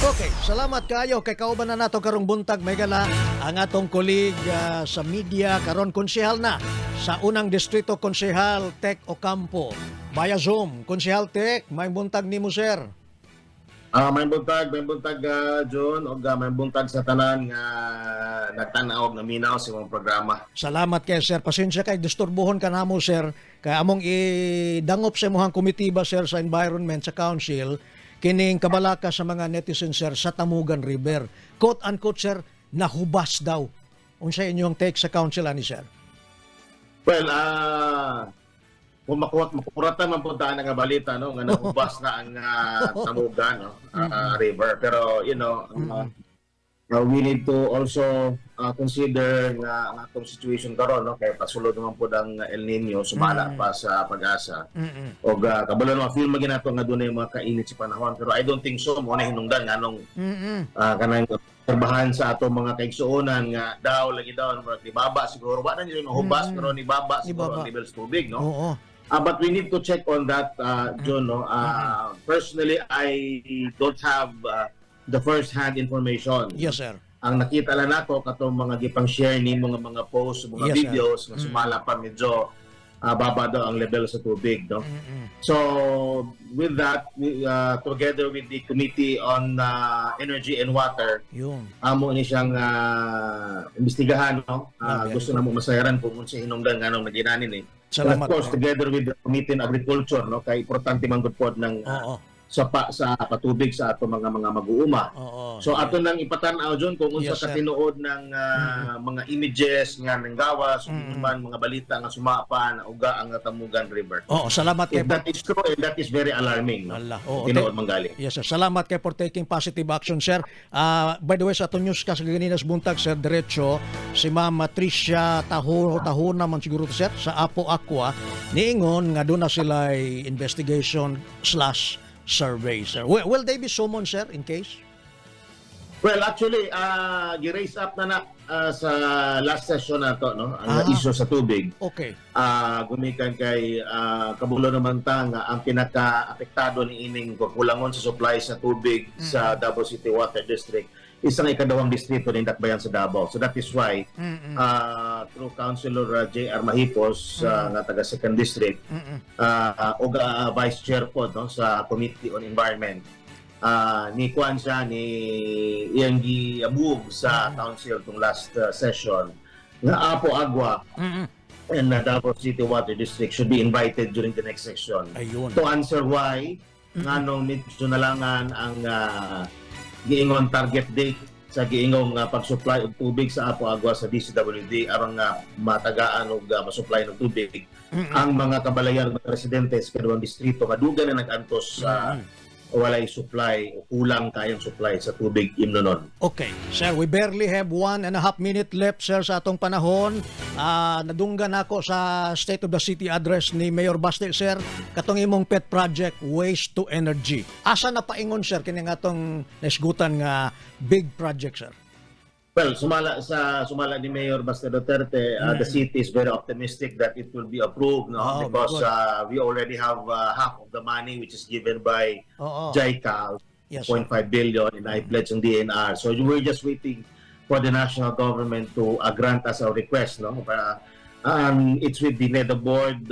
Okay, salamat kayo kay kauban na nato karong buntag, mahigala, ang atong colleague sa media karon konsehal na sa unang distrito, Konsehal Tek Ocampo. Via Zoom, Konsehal Tek, may buntag nimo, sir. May buntag, John, og may buntag sa tanan nga nagtan-aw og naminaw sa imong programa. Salamat kay sir. Pasensya kay disturbuhon ka namo, sir. Kay among idangop sa imong komitiba, sir, sa environment sa council kining kabalaka sa mga netizens, sir, sa Tamugan River. Quote unquote, sir, nahubas daw. Unsa inyong take sa council ani, sir? Well, kung makuha makuratan man pud nga balita, no, nga nahubas na ang Tamugan, no, river, pero we need to also consider nga ang atong situation karon, no, kay pasulod naman pud ang El Nino sumala pa sa Pag-asa. Og kabalo naman feel man ginato nga dunay mga kainit sa panahon, pero I don't think so mo na hinungdan nganong kanang obserbahan sa ato mga kaigsuonan nga daw lagi daw murag nibaba siguro, wa na niyo hubas, pero nibaba siguro Nibaba. Ang level sa tubig, no. But we need to check on that, John, no. Personally, I don't have the first hand information. Yes, sir. Ang nakita lang nako katong mga gipang share ni mga posts, mga Yes, sir. videos nga sumala pa medyo baba daw ang level sa tubig, no. So with that, together with the Committee on Energy and Water, amo ni siyang imbestigahan, no. Gusto na mo masayaran kung unsa hinungdan nganong nag-inani ni. And Salamat. of course, together with the Committee on Agriculture, no, kay importante man gud pod ng sa patubig sa ato mga mag-uuma. So ato nang ipatan-aw, John, kung unsa Yes, sir. Katinuod ng mga images nga nanggawas mm man mga balita nga sumapa na uga ang Tamugan River. Oo, salamat kay If that is true, and that is very alarming, no? Ala, oo. Tinuod manggali. Yes, sir. Salamat kay for taking positive action, sir. By the way, sa atong newscast ganinas buntag, sir, diretso, si Ma'am Tricia Taho, Tahona man siguro to, sir, sa Apo Aqua, niingon nga doon na sila investigation/survey, sir. Will they be summoned, sir, in case? Well, actually, gi-raise up na na sa last session nato, no, ang issue sa tubig. Gumikan kay kabulo naman ta nga ang pinaka-apektado ni ining kakulangon sa supply sa tubig sa Davao City Water District isang ikadawang distrito ng Dakbayan sa Davao. So that is why through Councilor J.R. Mahipos nga taga Second District ug Vice Chair po, no, sa Committee on Environment, ni kuan siya ni iyang gi-move sa council tong last session nga Apo Agua and Davao City Water District should be invited during the next session to answer why nganong medyo nalangan ang giingon target date sa giingong pag-supply og tubig sa Apo Agua sa DCWD aron nga matagaan og masupply ng tubig ang mga kabalayan, mga residente sa kaduhang distrito nga dugay na nag-antos sa walay supply o kulang kayong supply sa tubig imnonon. Okay, sir, we barely have 1.5 minute left, sir, sa atong panahon. Nadunggan ako sa State of the City Address ni Mayor Baste, sir, katong imong pet project, Waste to Energy. Asa na paingon, sir, kini nga atong naisgutan nga big project, sir? Well, sumala ni Mayor Baste Duterte, the city is very optimistic that it will be approved, no? Oh, Because good. We already have half of the money which is given by JICA, 0.5 billion, and I pledge ng DENR. So we're just waiting for the national government to grant us our request, no? It's with the NEDA board,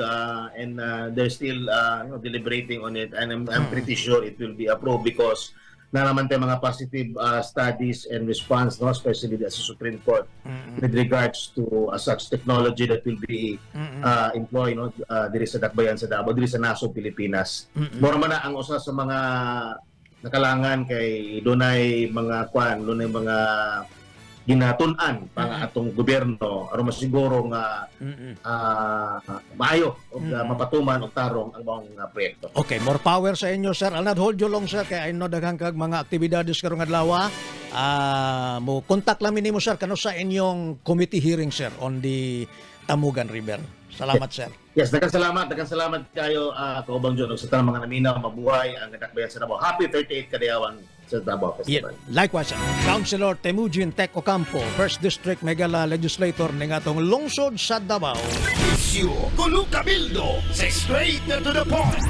and they're still deliberating on it, and I'm pretty sure it will be approved because na naman tayo mga positive studies and response, no, especially the Supreme Court with regards to such technology that will be employed, no, diri sa Dakbayan sa Davao, diri sa Nasod Pilipinas. Mura man na ang usa sa mga nakalangan kay dunay mga kwan, dunay mga ginatun-an pa nga atong gobyerno aron masiguro nga maayo ug mapatuman og tarong ang maong proyekto. Okay, more power sa inyo, sir. I'll not hold you long, sir, kay I know daghan kag mga aktibidades karong adlaw. Mo contact lang mi nimo, sir, kano sa inyong committee hearing, sir, on the Tamugan River. Salamat, sir. Yes, daghang salamat kayo, kaubang John, ug sa tanang mga naminaw, mabuhay ang Dakbayan sa Davao. Happy 38 Kadayawan sa Davao Festival. Yeah, likewise, sir. Councilor Temujin Tek Ocampo, First District Megala Legislator ning atong lungsod sa Davao. Issue, Kulo Cabildo, sa straight na to the point.